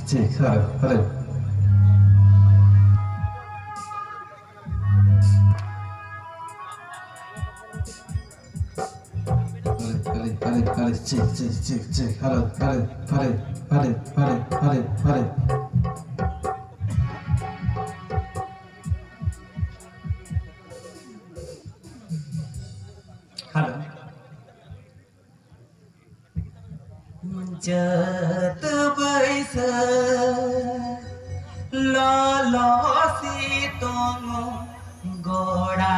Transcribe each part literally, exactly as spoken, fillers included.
Check, hello, hello. Hello, hello, hello, hello, check, check, check, check. Hello, hello, hello, hello, hello, hello, hello. Hello. ᱪᱟᱹᱛ ᱵᱟᱹᱭᱥᱟᱹᱠᱷ ᱞᱚᱞᱚ ᱥᱤᱛᱩᱝ ᱜᱚᱲᱟ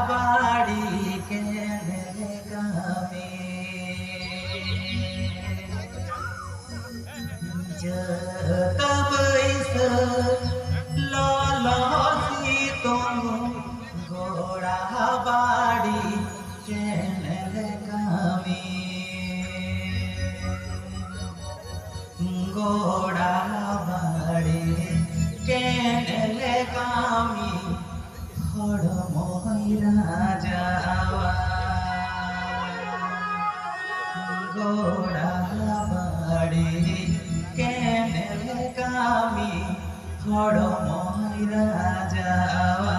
ᱵᱟᱲᱤ canal ᱠᱟᱹᱢᱤ᱾ ᱪᱟᱹᱛ ᱵᱟᱹᱭᱥᱟᱹᱠᱷ ᱞᱚᱞᱚ ᱥᱤᱛᱩᱝ ᱜᱚᱲᱟ ᱵᱟᱲᱤ ᱠᱮᱱᱮᱞ ᱠᱟᱹᱢᱤ, ᱜᱚᱲᱟ ᱵᱟᱲᱤ ᱠᱮᱱᱮᱞ ᱠᱟᱹᱢᱤ, ᱦᱚᱲᱢᱚᱭ ᱨᱟᱡᱟᱣᱟ᱾ ᱜᱚᱲᱟ ᱵᱟᱲᱤ ᱠᱮᱱᱮᱞ ᱠᱟᱹᱢᱤ, ᱦᱚᱲᱢᱚᱭ ᱨᱟᱡᱟᱣᱟ᱾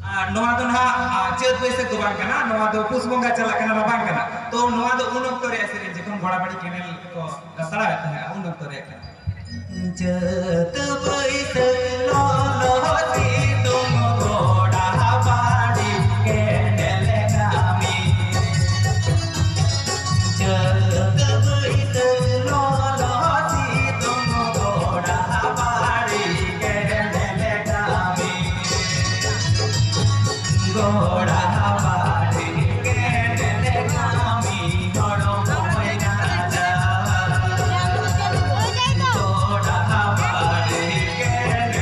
ᱟᱨ ᱱᱚᱣᱟ ᱫᱚ ᱱᱟᱦᱟᱜ, ᱟᱨ ᱪᱟᱹᱛ ᱵᱟᱹᱭᱥᱟᱹᱠᱷ ᱫᱚ ᱵᱟᱝ ᱠᱟᱱᱟ, ᱱᱚᱣᱟ ᱫᱚ ᱯᱩᱥ ᱵᱚᱸᱜᱟ ᱪᱟᱞᱟᱜ ᱠᱟᱱᱟ, ᱨᱟᱵᱟᱝ ᱠᱟᱱᱟ᱾ ᱛᱚ ᱱᱚᱣᱟ ᱫᱚ ᱩᱱ ᱚᱠᱛᱚ ᱨᱮᱭᱟᱜ ᱥᱮᱨᱮᱧ, ᱡᱚᱠᱷᱚᱱ ᱜᱚᱲᱟᱵᱟᱲᱤ ᱠᱮᱱᱮᱞ ᱠᱚ ᱫᱟᱥᱲᱟᱣᱮᱫ ᱛᱟᱦᱮᱸᱫ, ᱩᱱ ᱚᱠᱛᱚ ᱨᱮᱭᱟᱜ ᱠᱟᱱᱟ᱾ ᱪᱟᱹᱛ ᱵᱟᱹᱭᱥᱟᱹᱠᱷ ᱞᱚᱞᱚ ᱥᱤᱛᱩᱝ ᱜᱚᱲᱟ ᱵᱟᱲᱤ ᱠᱮᱱᱮᱞ ᱠᱟᱹᱢᱤ᱾ ᱪᱟᱹᱛ ᱵᱟᱹᱭᱥᱟᱹᱠᱷ ᱞᱚᱞᱚ ᱥᱤᱛᱩᱝ ᱜᱚᱲᱟ ᱵᱟᱲᱤ ᱠᱮᱱᱮᱞ ᱠᱟᱹᱢᱤ᱾ ᱜᱚᱲᱟ ᱵᱟᱲᱤ ᱠᱮᱱᱮᱞ ᱠᱟᱹᱢᱤ ᱦᱚᱲᱢᱚᱭ ᱨᱟᱡᱟᱣᱟ᱾ ᱜᱚᱲᱟ ᱵᱟᱲᱤ ᱠᱮᱱᱮᱞ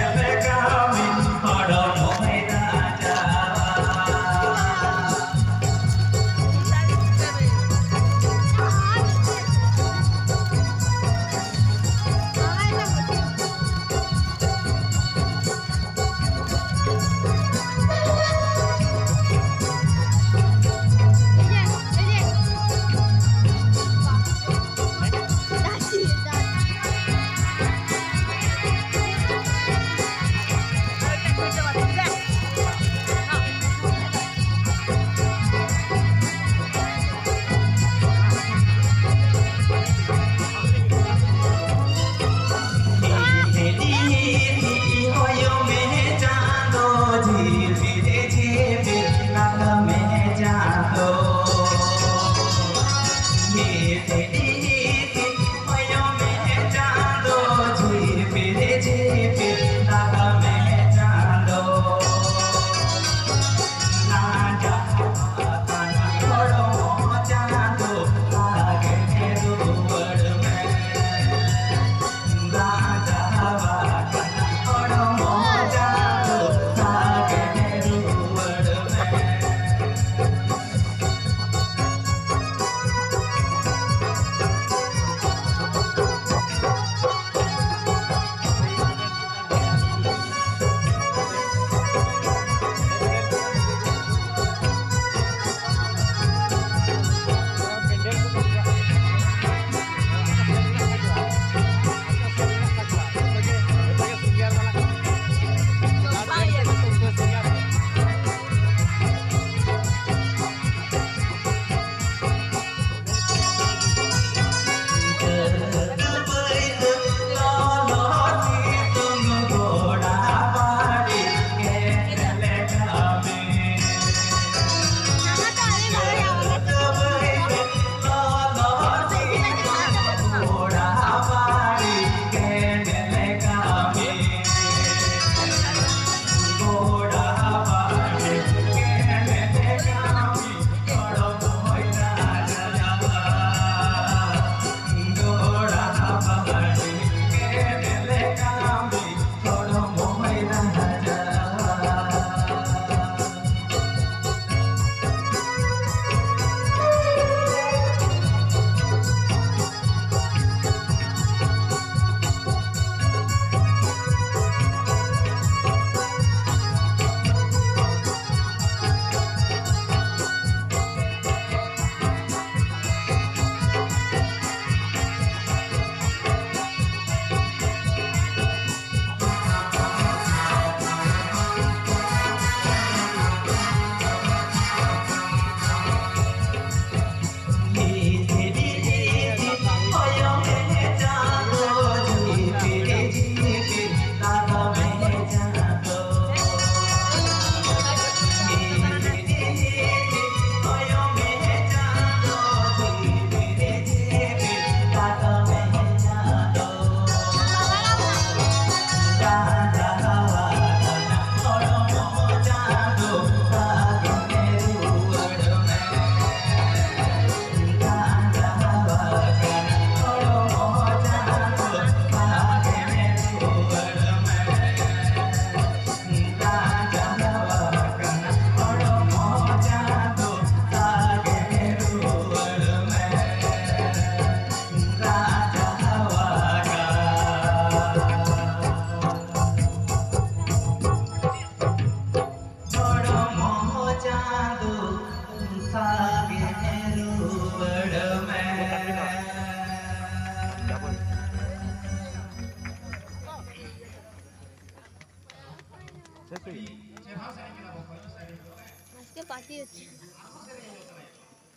আজকে পার্টি হচ্ছে।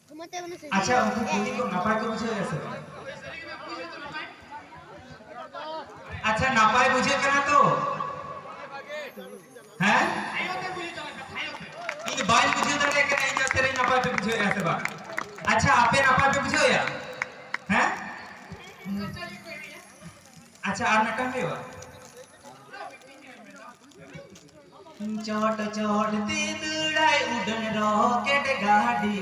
ঘুমাতে মানে আচ্ছা, উনকু কুলি কো নাপাই কো বুঝে গেছে? আচ্ছা, নাপাই বুঝে কেন তো? হ্যাঁ? ইনি বাইল বুঝে ধরে কেন এই জাতের নাপাই তো বুঝে গেছে বা? আচ্ছা, আপে নাপাই তো বুঝে গেছে? হ্যাঁ? আচ্ছা, আর না কাম দেবা? ᱪᱚᱴ ᱪᱚᱴ ᱛᱮ ᱫᱟᱹᱲᱟᱭ ᱩᱰᱟᱹᱱ ᱨᱚᱠᱮᱴ ᱜᱟᱹᱰᱤ᱾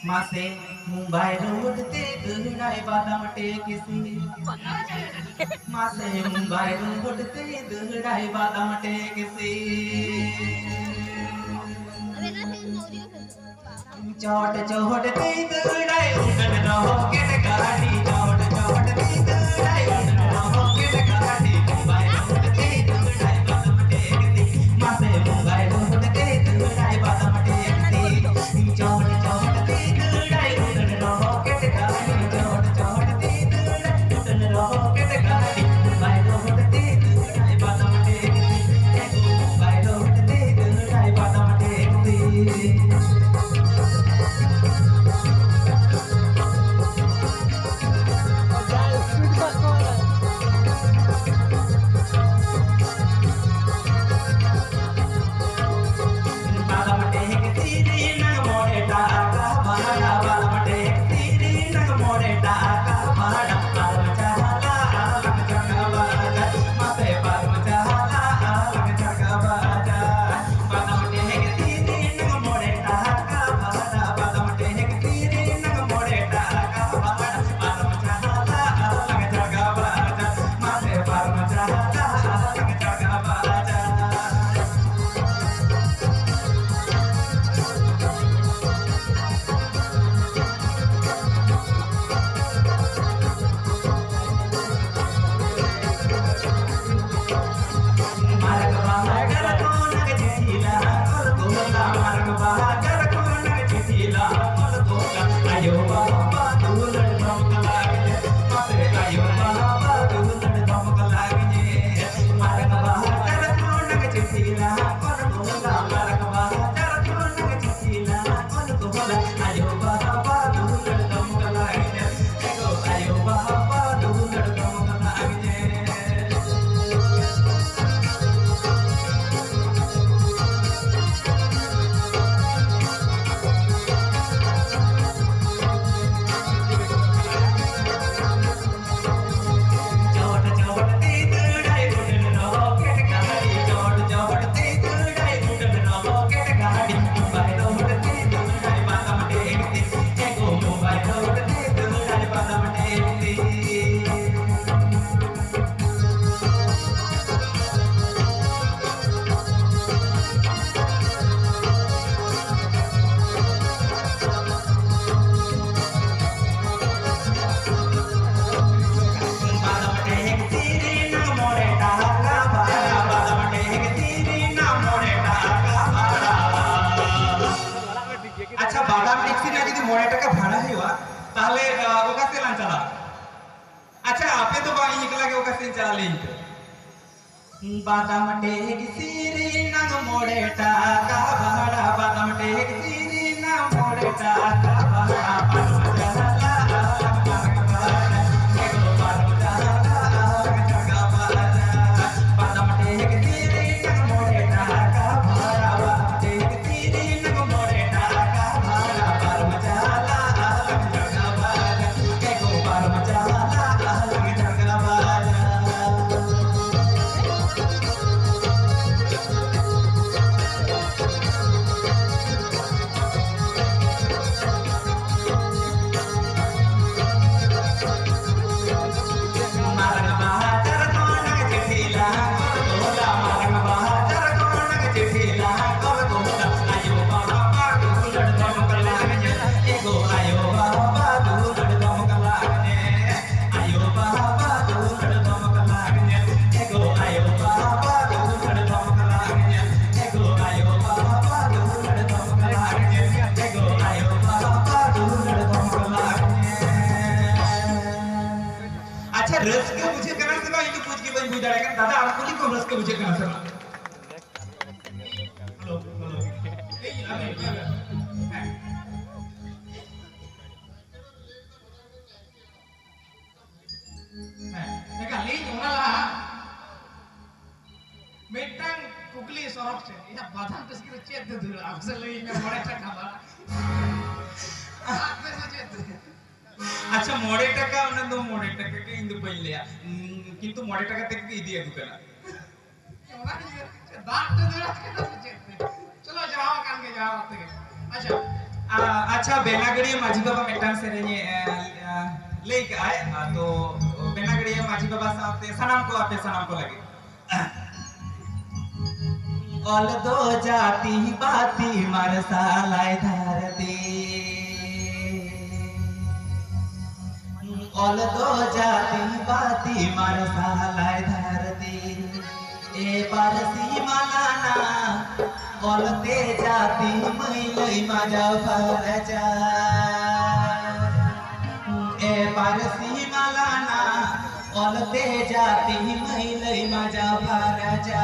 ᱢᱟᱥᱮ ᱢᱩᱢᱵᱟᱭ ᱨᱳᱰ ᱛᱮ ᱫᱟᱹᱲᱟᱭ ᱵᱟᱫᱟᱢ ᱴᱮᱠᱥᱤ᱾ ᱢᱟᱥᱮ ᱢᱩᱢᱵᱟᱭ ᱨᱳᱰ ᱛᱮ ᱫᱟᱹᱲᱟᱭ ᱵᱟᱫᱟᱢ ᱴᱮᱠᱥᱤ᱾ ᱪᱚᱴ ᱪᱚᱴ ᱛᱮ ᱫᱟᱹᱲᱟᱭ ᱩᱰᱟᱹᱱ ᱨᱚᱠᱮᱴ ᱜᱟᱹᱰᱤ, ᱪᱚᱴ ᱪᱚᱴ ᱛᱮ ᱫᱟᱹᱲᱟᱭ ᱩᱰᱟᱹᱱ ᱨᱚᱠᱮᱴ ᱜᱟᱹᱰᱤ, ᱵᱟᱭ ᱨᱚᱠᱮᱴ ᱛᱮ ᱫᱟᱹᱲᱟᱭ ᱵᱟᱫᱟᱢ ᱴᱮᱠᱥᱤ, ᱢᱟᱥᱮ ᱵᱚᱸᱜᱟᱭ ᱨᱚᱠᱮᱴ ᱛᱮ ᱫᱟᱹᱲᱟᱭ ᱵᱟᱫᱟᱢ ᱴᱮᱠᱥᱤ, ᱪᱚᱴ ᱪᱚᱴ ᱛᱮ ᱫᱟᱹᱲᱟᱭ ᱩᱰᱟᱹᱱ ᱨᱚᱠᱮᱴ ᱜᱟᱹᱰᱤ, ᱪᱚᱴ ᱪᱚᱴ ᱛᱮ ᱫᱟᱹᱲᱟᱭ ᱩᱰᱟᱹᱱ ᱨᱚᱠᱮᱴ ᱜᱟᱹᱰᱤ, ᱵᱟᱭ ᱨᱚᱠᱮᱴ ᱛᱮ ᱫᱟᱹᱲᱟᱭ ᱵᱟᱫᱟᱢ ᱴᱮᱠᱥᱤ, ᱵᱟᱭ ᱨᱚᱠᱮᱴ ᱛᱮ ᱫᱟᱹᱲᱟᱭ ᱵᱟᱫᱟᱢ ᱴᱮᱠᱥᱤ᱾ ᱵᱟᱝ, ᱤᱧ ᱮᱠᱞᱟ ᱜᱮ ᱚᱠᱟ ᱥᱮᱫ ᱤᱧ ᱪᱟᱞᱟᱜ ᱞᱟᱹᱭ ᱯᱮ᱾ ᱵᱟᱫᱟᱢ ᱴᱮᱠᱥᱤ ᱨᱮᱱᱟᱝ ᱢᱚᱬᱮ ᱴᱟᱠᱟ ᱵᱷᱟᱲᱟ, ᱵᱟᱫᱟᱢ ᱴᱮᱠᱥᱤ ᱨᱮᱱᱟᱝ ᱢᱚᱬᱮ ᱴᱟᱠᱟ ᱵᱷᱟᱲᱟ, ᱵᱟᱨᱚ ᱪᱟᱞᱟᱜ ᱵᱟᱫᱟᱢ ᱴᱮᱠᱥᱤ ᱨᱮᱱᱟᱝ ᱢᱚᱬᱮ ᱴᱟᱠᱟ ᱵᱷᱟᱲᱟ, ᱵᱟᱫᱟᱢ ᱴᱮᱠᱥᱤ ᱨᱮᱱᱟᱝ ᱢᱚᱬᱮ ᱴᱟᱠᱟ ᱵᱷᱟᱲᱟ, ᱵᱟᱨᱚ ᱪᱟᱞᱟᱜ ᱟᱪᱪᱷᱟ, ᱨᱟᱹᱥᱠᱟᱹ ᱵᱩᱡᱷᱟᱹᱜ ᱠᱟᱱᱟ ᱥᱮ ᱵᱟᱝ? ᱤᱧ ᱫᱚ ᱵᱩᱡᱽ ᱜᱮ ᱵᱟᱹᱧ ᱵᱩᱡᱽ ᱫᱟᱲᱮᱭᱟᱜ ᱠᱟᱱᱟ᱾ ᱫᱟᱫᱟ, ᱟᱢ ᱠᱩᱞᱤ ᱠᱚᱢ, ᱨᱟᱹᱥᱠᱟᱹ ᱵᱩᱡᱷᱟᱹᱜ ᱠᱟᱱᱟ ᱥᱮ ᱵᱟᱝ? Hello, hello. ᱮᱭ, ᱟᱢ, ᱟᱢ, ᱦᱮᱸ᱾ ᱦᱮᱸ, ᱮᱠᱟᱞ, ᱤᱧ ᱚᱱᱟ ᱞᱟᱦᱟ ᱢᱤᱫᱴᱟᱝ ᱠᱩᱠᱞᱤ ᱥᱚᱨᱚᱠ ᱥᱮᱫ, ᱤᱧᱟᱹᱜ ᱵᱟᱫᱟᱢ ᱴᱮᱠᱥᱤ ᱨᱮ ᱪᱮᱫ ᱛᱮ ᱫᱟᱹᱲᱟ? ᱟᱢ ᱥᱮ ᱞᱟᱹᱭ ᱢᱮ, ᱢᱚᱬᱮ ᱴᱟᱠᱟ ᱵᱷᱟᱲᱟ᱾ ᱟᱯᱮ ᱥᱮ ᱪᱮᱫ ᱛᱮ? ᱟᱪᱪᱷᱟ, ᱢᱚᱬᱮ ᱴᱟᱠᱟ, ᱚᱱᱟ ᱫᱚ ᱢᱚᱬᱮ ᱴᱟᱠᱟ ᱜᱮ, ᱤᱧ ᱫᱚ ᱵᱟᱹᱧ ᱞᱟᱹᱭᱟ᱾ ᱩᱸ, ᱠᱤᱱᱛᱩ ᱢᱚᱬᱮ ᱴᱟᱠᱟ ᱛᱮᱜᱮ ᱤᱫᱤ ᱟᱹᱜᱩ ᱠᱟᱱᱟ᱾ ᱚᱱᱟ ᱜᱮ, ᱫᱟᱜ ᱛᱮ ᱫᱟᱹᱲᱟ ᱠᱟᱱᱟ ᱥᱮ ᱪᱮᱫ ᱛᱮ? ᱪᱚᱞᱚ, ᱡᱟᱦᱟᱸ ᱟᱠᱟᱱ ᱜᱮ, ᱡᱟᱦᱟᱸ ᱛᱮᱜᱮ᱾ ᱟᱪᱪᱷᱟ᱾ ᱟ, ᱟᱪᱪᱷᱟ, ᱵᱮᱱᱟᱜᱟᱹᱲᱤᱭᱟᱹ ᱢᱟᱹᱡᱷᱤ ᱵᱟᱵᱟ ᱢᱤᱫᱴᱟᱝ ᱥᱮᱨᱮᱧᱮ, ᱟ, ᱟ, ᱞᱟᱹᱭ ᱠᱟᱜᱼᱟᱭ᱾ ᱟ, ᱛᱚ, ᱵᱮᱱᱟᱜᱟᱹᱲᱤᱭᱟᱹ ᱢᱟᱹᱡᱷᱤ ᱵᱟᱵᱟ ᱥᱟᱶᱛᱮ ᱥᱟᱱᱟᱢ ᱠᱚ, ᱟᱯᱮ ᱥᱟᱱᱟᱢ ᱠᱚ ᱞᱟᱹᱜᱤᱫ᱾ ᱚᱞ ᱫᱚ ᱡᱟᱹᱛᱤ ᱵᱟᱹᱛᱤ ᱢᱟᱨᱥᱟᱞᱟᱭ ᱫᱷᱟᱹᱨᱛᱤ᱾ ᱚᱞ ᱫᱚ ᱡᱟᱹᱛᱤ ᱵᱟᱹᱛᱤ ᱢᱟᱨᱥᱟᱞᱟᱭ ᱫᱷᱟᱹᱨᱛᱤ᱾ ᱮ ᱯᱟᱹᱨᱥᱤ ᱢᱟᱞᱟᱱᱟ, ᱚᱞ ᱛᱮ ᱡᱟᱹᱛᱤ ᱢᱟᱹᱭᱞᱟᱹᱭ ᱢᱟᱡᱟᱣ ᱯᱷᱟᱨᱪᱟ᱾ ᱮ ᱯᱟᱹᱨᱥᱤ ᱢᱟᱞᱟᱱᱟ, ᱛᱮᱦᱮᱧ ᱢᱟᱹᱭ ᱞᱟᱹᱭ ᱢᱟ ᱡᱟᱵᱷᱟ ᱨᱟᱡᱟ᱾